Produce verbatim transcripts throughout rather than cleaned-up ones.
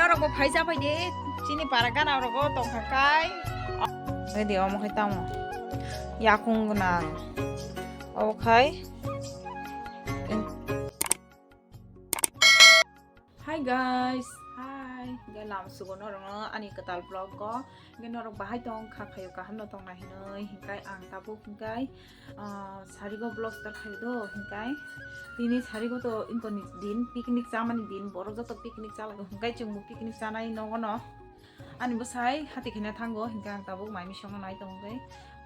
Norok bo phai cha phai di, chini para gana rogo tong kha kai. Ngai di omo khai tamo. Yakung gwnang. Obo khai. Hi guys, hi. Hingke lam sugo norokno ani kwtal vlog o. Hingke norok bahai tong kha, khayo kaham no tong nai hinoi, hingkai ang tabuk hingkai, ah, sarigo vlog start khayo do, hingkai tini sarigo to inko ni din, picnic chamani din, borok joto picnic chalago, hingkai chwngbo picnic chanai nogo no. Ani bwsai hati khaina thango, hingke ang tabuk mai misongno nai tongkhe.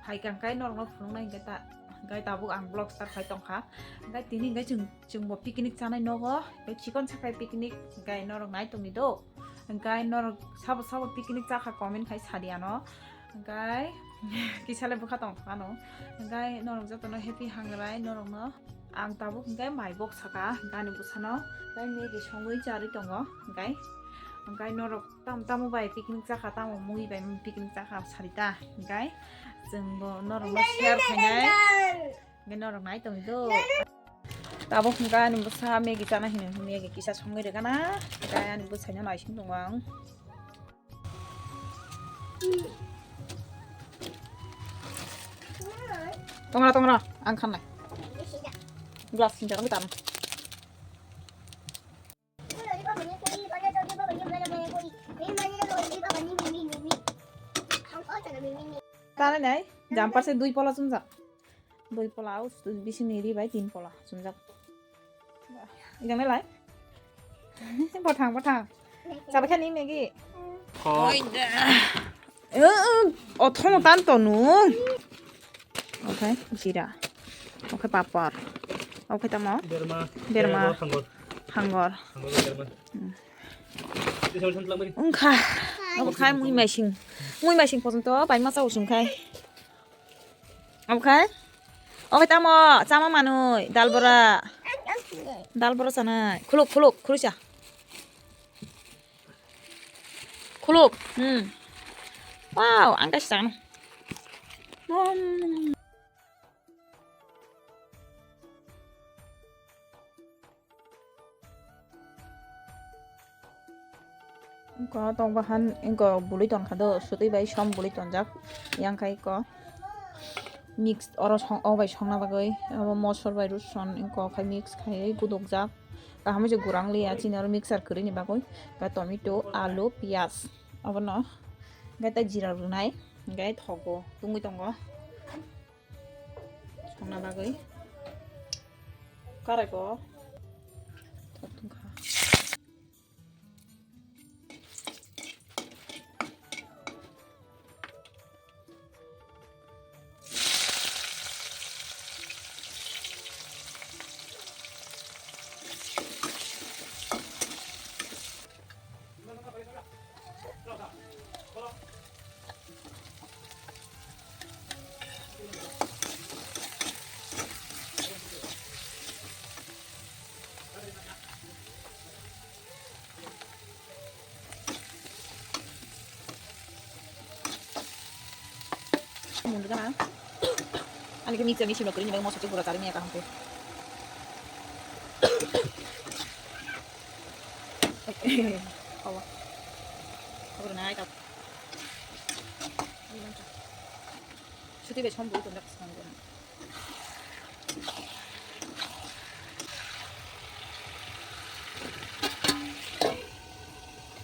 Hai kangkai norokno phunuknai hingke ta, hingke tabuk ang vlog start khai tongkha. Hingke tini hingke chwng, chwngbo picnic chanai nogo, hingke chikon sakhai picnic hingke norok nai tongdi do. Hingke norok sabo sabo picnic chakha comment khai sadi ano. Hingke kisale bwkha tongkha ano. Hingke norok jotono happy hangrai norokno. Ang tabuk hingke mai bok saka, hingke ani bwsano tei Maggie songwi charwi tongo, hingke, hingke norok tam tamo bai picnic chakha, tamo mui bai picnic chakha sarita, hingke chwngbo norokno share khainai, hingke norok nai tongdi do. Tabuk hingke ani bwsa Maggie chana hino, Maggie kisa songwi rwgana, hingke ani bwsaino naising tongo ang. Tongra, tongra, ang khanai. Glass sinjar ngi tamo. Tane nai, jampa se dui pola chumjak. Dui pola, bisingni ri bai tin pola chumjak. Ijang nai lai. Bathang, bathang. Chabai khani Maggie. Othong tan tonu. Oke, jira. Oke, papar. Oke, tamo. Berma. Berma. Hangor. Hangor. Hangor berma. Ungkha. Obo khai mui maising. Mui maising pojonto bai masa usung khai. Obo khai? Obo khai tamo, chama manwi, dal bora. Dal bora chanai. Khuluk, khuluk, khuluk cha. Khuluk, hmm. Wow, ang kaisa chana. Nom. Ingko tong bahan ingko bului tongkha do, sutwi bai som bului tongjak. Yang khai ko mix oro song, o bai songna bagwi, abo mosor bai ruson ingko khai mix khai gudukjak. Kaham se gurang liya chini oro mixer kwrwini bagwi. Ba tomato, alu, piyaj obono. Hingke tei jira rwnai, hingke thogo tungwi tongo. Songna bagwi. Karai ko. Thok tongkha. Mundu gana. Ani ke mixer ni simo kiri ni bai moso tu gura kari ni kaham tu. Awa. Awa na ai ta. Suti be chom bui tu nak sang gana.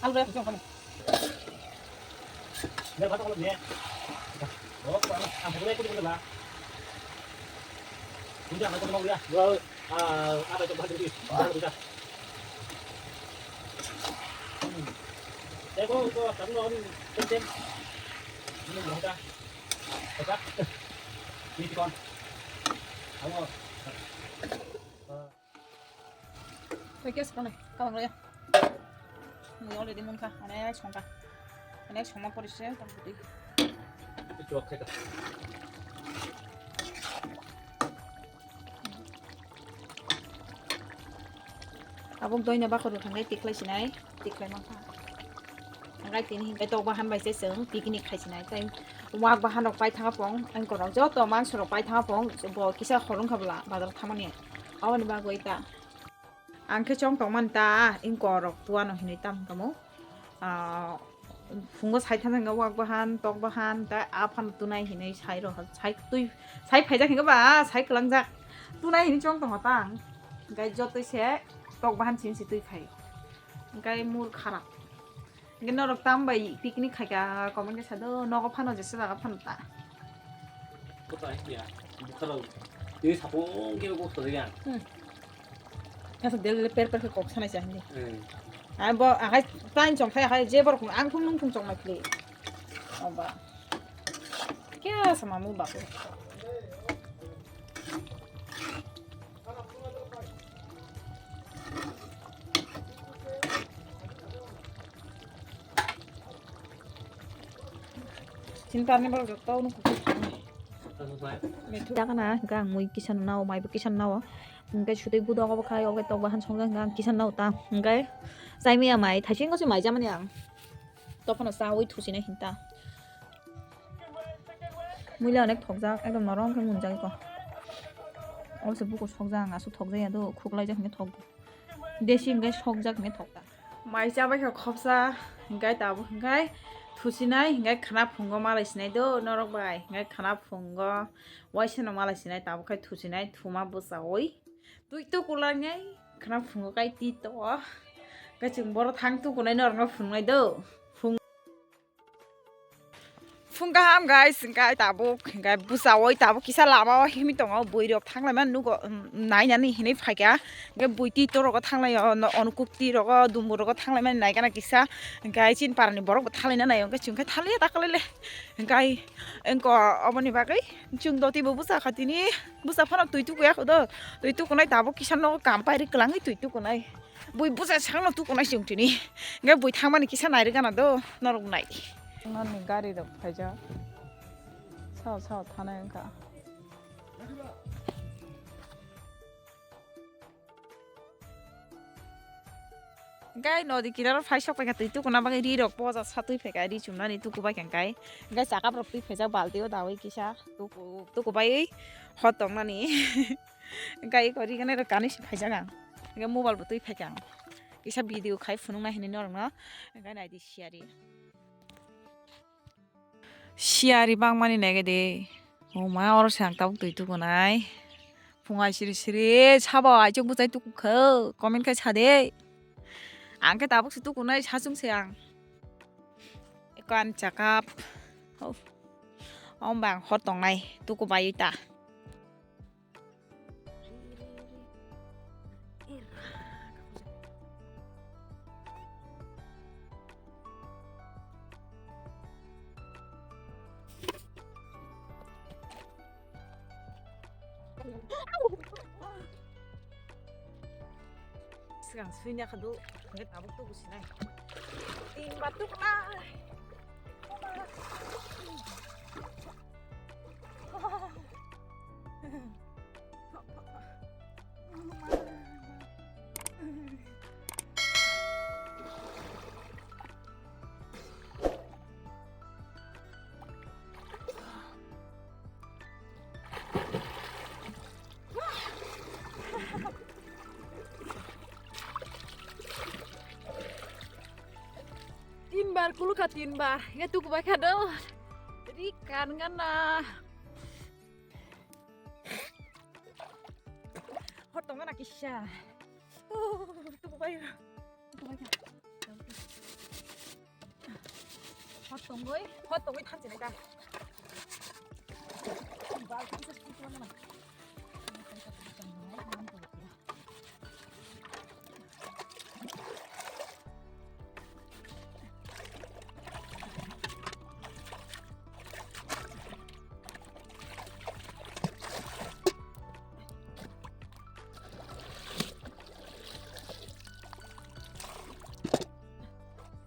Alu raya kuchung kamu. Biar batok kalau dia. Oh, kurang. Ah, pokoknya ikut ikut lah. Udah, nggak mau ya. Gua, ah, apa itu, bahan dulu. Bahan dulu. Hmm. Eh, gua, gua, kamu mau ini, tem, tem. Ini berapa? Berapa? Ini, Cikon. Kamu. Tei gas kone, kabang raya. Mui already munkha, ane songkha. Ane songma pore se, tang putui. Chok khe ta. Tabuk doina bakhoro thangnai tikhlai sinai, tikhlai mankha. Hingke tini hingke tok bahan bai se chwng picnic khai sinai. Tei wak bahan rok pai thangpong, ang korok joto mangso rok pai thangpong, bo kisa khorang kha bwla bazar thamani. Aboni bagwi ta. Ang khe chong tongmani ta, ang korok tuano hinui tam tamo. Ah, phungo sai thang thang wak bahan, tok bahan, ta aphano tunai hinwi sai rw, sai twi, sai phaijak hinwi ba, sai kwlangjak. Tunai hinwi chong tongo ta. Hwnkhe jotoi se tok bahan chinsi twi phai. Hwnkhe mood kharap. Hwnkhe norok tam bai picnic khaika comment khe sado, nogo phano jesa jaga phano ta. Kota ya, bukaro. Ini sapung khe kok sori ya. Hmm. Kaso del del per per khe kok sanai sa hindi. Hmm. Ai bo akai tan chong khai khai je bor ang phung nung phung chong mai pli. Oba. Kya sama mu ba. Chin parni borok joto no kuphur. Methu. Dakana hwnkhe ang mui kisa nao, maibo kisa nao. Hwnkhe sutwi gudo obo khai, obo tok bahan songjak hwnkhe ang kisa nao ta. Hwnkhe chai maya mai, thaising kosi mai jamani ang. Tophano chaui thusinai hinta. Muila onek thokjak, ekdom norom khe munjak eko. Obo se bukur sokjak, ang aswk thokjak ya do, khuklaijak hwnkhe thok. Desi hwnkhe sokjak hwnkhe thokta. Mai chabai kha khopsa, hwnkhe tabuk hwnkhe thusinai, hwnkhe khwna phungo malai sinai do norok bai, hwnkhe khwna phungo waisano malai sinai, tabuk khai thusinai, thuma bwchaui twi tukulanai, khwna phungo kai twi to. Khe chwng boro thang tukunai norokno phunuknai do. Phung kaham guys, hwnkhe tabuk, hwnkhe bwchaui tabuk kisa lama o himwi tongo, bwrwi rok thanglaimani nugo, um, nainani hinwi phaikha, hwnkhe bwtwi torogo thanglaio, ono kukti rogo, dumbu rogo thanglaimani naikha na kisa, hwnkhe chini parani borok bo thanglaina naio, hwnkhe chwng khe thanglia ta kwlaile, hwnkhe engko oboni bagwi chwng doti bo bwchakha tini, bwcha phano twi tukuya kho do, twi tukunai tabuk kisa nogo kam pairi kwlangwi twi tukunai. Bui bwsa sakno tukunai chwng tini. Hwnkhe bui thangmani kisa nairwgana do, norok nai. Nani gari rok phaijak. Sao sao thanai wngkha. Hwnkhe nodi kinaro phai sok paikha twi tukuna bagwi ri rok poja sa twi phaikha ri chumnani tukubaikha hwnkhe. Hwnkhe chakap rok twi phaijak balti o daui kisa tuku tukubai hot tongnani. Hwnkhe eko ri gwnai rok kanui se phaijak ang. Hwnkhe mobile bo twi phaikha ang. Kisa video khai phunukna hinwi norokno. Hwnkhe naidi siyari. Siyari bangmani naikhe de. O ma, oro se ang tabuk twi tukunai. Phungai siri siri sabo aichuk bwchai tukukha. Comment khai sade. Ang khe tabuk se tukunai sachung se ang. Eko ani chakap. Oh. Om bang hot tongnai tukubai ta. Swkang swina kha do, hwnkhe tabuk tubu sinai. Tin ba tuknai. Tin bar kulukha, tin bar. Nge tuku bai kha do. Ri kan gana. Hot tong gana kisa. Uh, tuku bai. Tuku bai kha. Hot tongoi, hot tongoi thansi nai ta. Bal kisa tuku gana.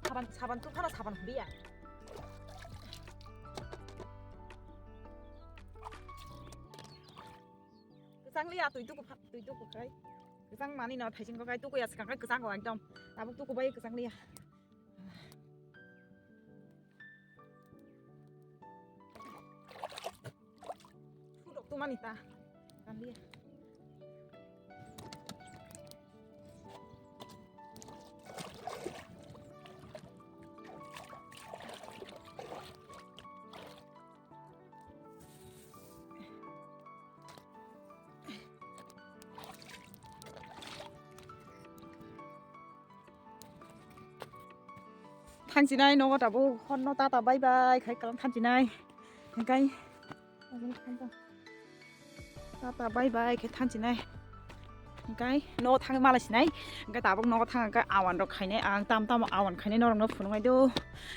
Saban, saban tu phano saban hudi ya. Kwchang liya, twi tuku pha-, twi tuku kai. Kwchang mani no thaising ko kai, tuku ya swkang kai kwchang ko ekdom. Tabuk tuku bai kwchang liya. Thudok tu mani ta. Kwchang liya. Thansinai nogo tabuk horno tata bye bye khai kalam thansinai. Hingkai tata bye bye khai thansinai. Hingkai nogo thangwi malai sinai. Hingkai tabuk nogo thang hingkai awan rok khainai ang tam tamo awan khainai norokno phunuknai do.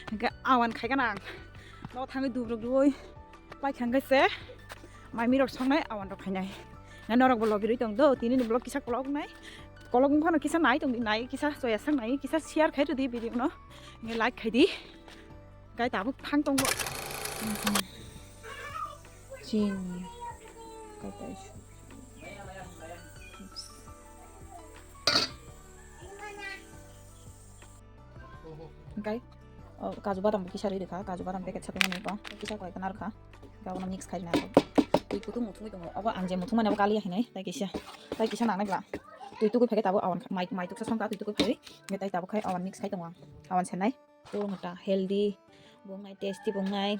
Hingkai awan khaikha nang nogo thangwi dubruk rwi. Paikha hingke se mai mirok songnai awan rok khainai. Na norok bo lobirwi tong do, tini ni vlog kisa kolok nai. Kolok wngphano kisa nai tong di, nai kisa choya sak nai, kisa share khai rwdi video no. Nge like khai di. Gai tabuk thang tongo. Chini. Kai tai su. Hingkai, o, kaju badam bo kisa rwi rwkha, kaju badam packet sapi mani ko, kisa koi kana rwkha. Hingkai abono mix khai rwna. Twi kutung muthungwi tongo. Obo ang je muthung mani obo kaliya hinwi, tai kisa, tai kisa nangnai bla. Twi tugwi phai khe tabuk awan mai, mai tuksa songkha, twi tugwi phai. Hingkai tai tabuk khai awan mix khai tongo ang. Awan senai. Puro mota healthy, bo wngnai tasty bo wngnai.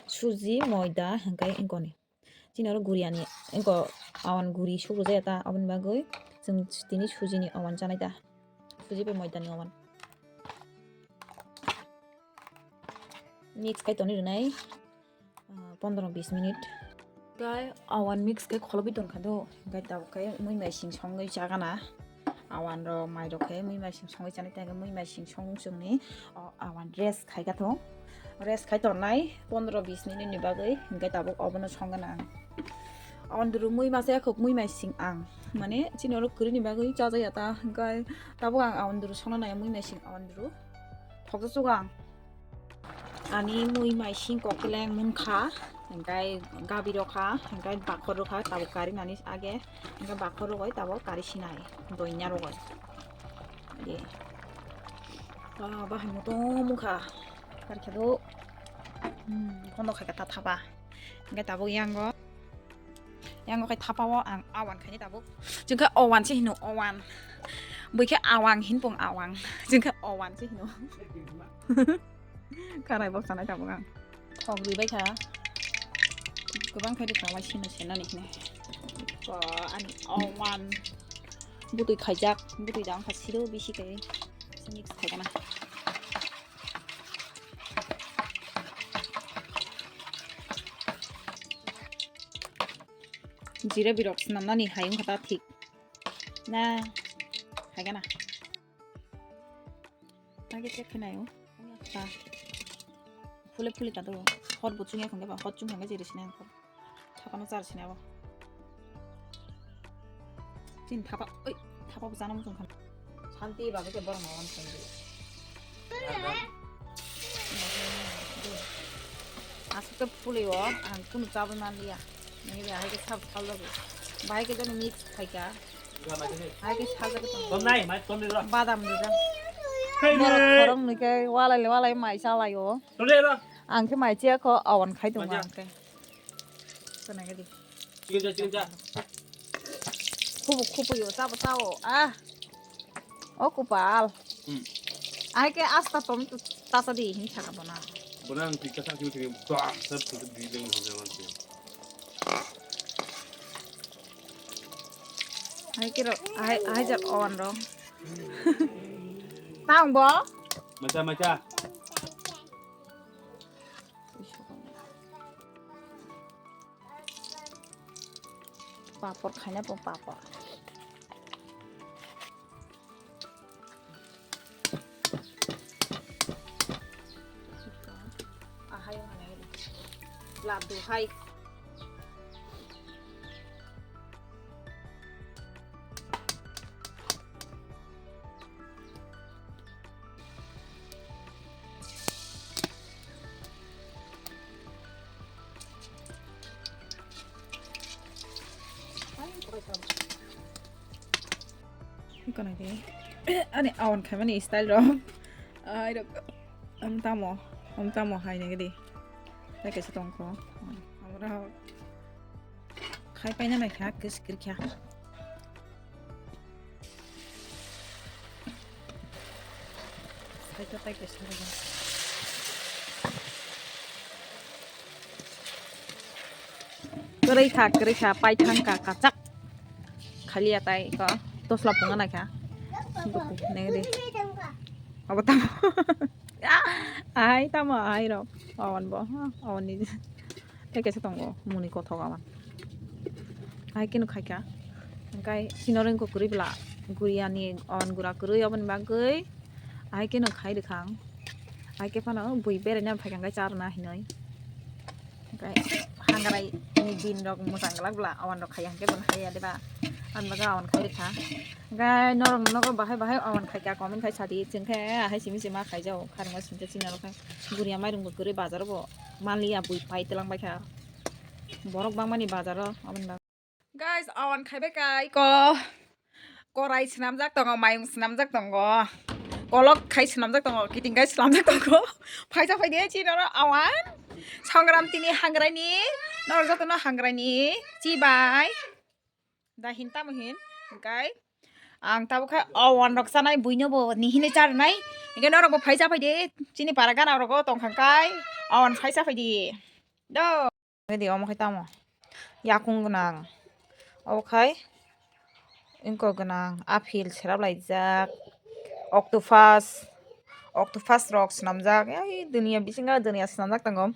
Suji, moida, hingkai ingkoni. Chini oro guriani, ingko awan guri sukru jaya ta, aboni bagwi chwng tini sujini awan chanai ta. Suji bai moidani awan. Mix kai toni rwnai, ah, pondro bis minute. Kai awan mix kai kholobwi tongkha do, hingkai tabuk kai mui mai sing songwi chagana. Awan rok, mai rok khe mui mai sing songwi chanai, tei mui mai sing song chwngni o awan rest khai kha thung. Rest khai tongnai pondro bis minute ni bagwi, hingke tabuk obono songna ang. Awan duru mui masa yakhuk mui mai sing ang. Mane chini oro kwrwini bagwi chajakya ta, hingke tabuk ang awan duru songna nai mui mai sing awan duru. Thokjak chugo ang. Ani mui mai sing kokeleng munkha, hingkai gabi rokha, hingkai bakhor rokha, tabuk kari nani age, hingkai bakhor rogoi tabuk kari sinai, doinya rogoi. Ye. Ba, bahai muto mukha. Kari khe do. Hmm, kondo khai khe ta thapa. Hingkai tabuk yango. Yang okai thapa o ang awan khaini tabuk. Chwng khe owan se hino owan. Bui khe awang hin pung awang. Chwng khe owan se hino. Karai bok sanai tabuk ang. Thok rwi bai kha. Kwbang khai rwkha mai sino senani hino. Ani owan. Butui khaijak, butui dang kha siro bisi kai. Mix khai kana. Jira birok swnamnani hai wngkha ta thik. Na, hai gana. Age check khe naio. Ta. Phule phule ka do. Hot bo chungya khangba, hot chung khangba jiri sinai. Thapano char sinai bo. Chin thapa, oi, thapa bo chana muchung khan. Santi babu ke borok ma wan sandi. Asuk ke phuli o, ang kunu chabai man liya. Nini be hai ke sab sal jago. Bai ke jani mix khai ka. Hai ke sal jago tong. Tom nai, mai tom ni ro. Badam ni ro. Hey, borok hey. Khorong ni ke walai le walai mai salai o. Tom ni ro. Ang ke mai chia ko awan khai tong. Mai chia. Ang ke. Sana ke di. Chicken cha, chicken cha. Khubu, khubu yo, sabo, sabo. Ah. O kupal. Hmm. Ai ke asta tom tu tasa di hin saka bona. Bona ang tikka sa kimi kimi bam sa phutu di leng ho jawan se. Ai ke ro, ai, ai jak on ro. Tang bo? Macha, macha. Papor khaina bo papor. Ahai manai laddu hai. Ani awan khaimani style rok. Ai rok. Om tamo, om tamo hai nang di. Tai kaisa tongkho. Amra khai paina nai kha, kis kir kha. Sai to tai kaisa. Kwrwi kha, kwrwi kha, paithang kha, kachak. Khaliya tai ko, tosla punga nai kha. Neng di. Abo tamo. Ahai tamo ahai rok. Awan bo. Awan ni. Tei kaisa tongo. Muni kothok awan. Ahai keno khaika. Hingkai sino rengko kwrwi bwla. Guriani awan gura kwrwi aboni bagwi. Ahai keno khai rwkha ang. Ahai khe phano bui beraina phaikha hingkai charwna hinwi. Hingkai hangrai ni din rok mwchang glak bwla awan rok khaiya hingke bo khaiya deba. Ang baga awan khai rwkha. Hingkai norok nogo bahai bahai awan khaika comment khai sadi chwngkhe ahai simi sima khaijao kharma singcha chini rok khai. Guriya mairung bo kwrwi bazar bo maliya bui pai twlang baikha. Borok bangmani bazaro aboni bagwi. Guys, awan khaibai kai ko. Korai swnamjak tongo, mayung swnamjak tongo. Kolok khai swnamjak tongo, kiting khai swnamjak tongo. Phaisa phaidi chini oro awan. Sangram tini hangraini, norok jotono hangraini. Chibai. Da hin tamo hin, hingkai. Ang tabo kha awan rok chanai buino bo nihini charnai. Hingke norok bo phaisa phaidi. Chini para gana rogo tongkhang kai. Awan phaisa phaidi. Do. Di omo khai tamo. Yakung gwnang. Obo khai. Ingko gwnang. Apil serap laijak. Octopus. Octopus rok swnamjak. Ai dunia bisingo dunia swnamjak tongo.